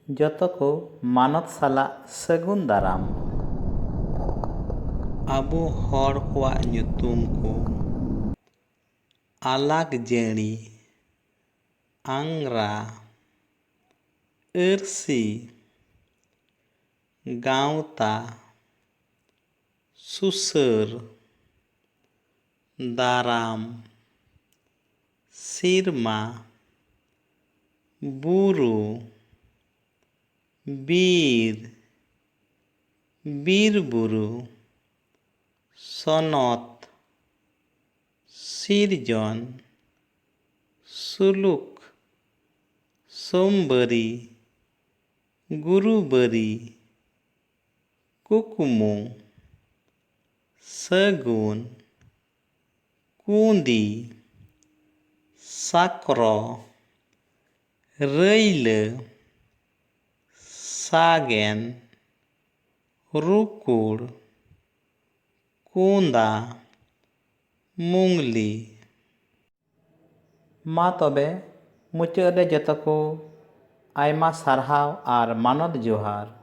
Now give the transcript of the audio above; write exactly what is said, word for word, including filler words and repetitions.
ᱡᱚᱛᱚ ᱠᱚ ᱢᱟᱱᱚᱛ ᱥᱟᱞᱟᱜ ᱥᱟᱹᱜᱩᱱ ᱫᱟᱨᱟᱢ᱾ ᱟᱵᱚ ᱦᱚᱲ ᱠᱚᱣᱟᱜ ᱧᱩᱛᱩᱢ ᱠᱚ: ᱟᱞᱟᱠ ᱡᱟᱹᱲᱤ, ᱟᱝᱜᱽᱨᱟ, ᱟᱹᱨᱥᱤ, ᱜᱟᱶᱛᱟ, ᱥᱩᱥᱟᱹᱨ, ᱫᱟᱨᱟᱢ, ᱥᱤᱨᱢᱟ, ᱵᱩᱨᱩ, ᱵᱤᱨ, ᱵᱤᱨ ᱵᱩᱨᱩ, ᱥᱚᱱᱚᱛ, ᱥᱤᱨᱡᱚᱱ, ᱥᱩᱞᱩᱠ, ᱥᱳᱢᱵᱟᱹᱨᱤ, ᱜᱩᱨᱩᱵᱟᱹᱨᱤ, ᱠᱩᱠᱢᱩ, ᱥᱟᱹᱜᱩᱱ, ᱠᱩᱸᱫᱤ, ᱥᱟᱠᱨᱚ, ᱨᱟᱹᱭᱞᱟᱹ, ᱥᱟᱜᱮᱱ, ᱨᱩᱠᱩᱲ, ᱠᱩᱸᱫᱟ, ᱢᱩᱝᱞᱤ᱾ ᱢᱟ ᱛᱚᱵᱮ, ᱢᱩᱪᱟᱹᱫ ᱨᱮ ᱡᱚᱛᱚ ᱠᱚ ᱟᱭᱢᱟ ᱥᱟᱨᱦᱟᱣ ᱟᱨ ᱢᱟᱱᱚᱛ ᱡᱚᱦᱟᱨ᱾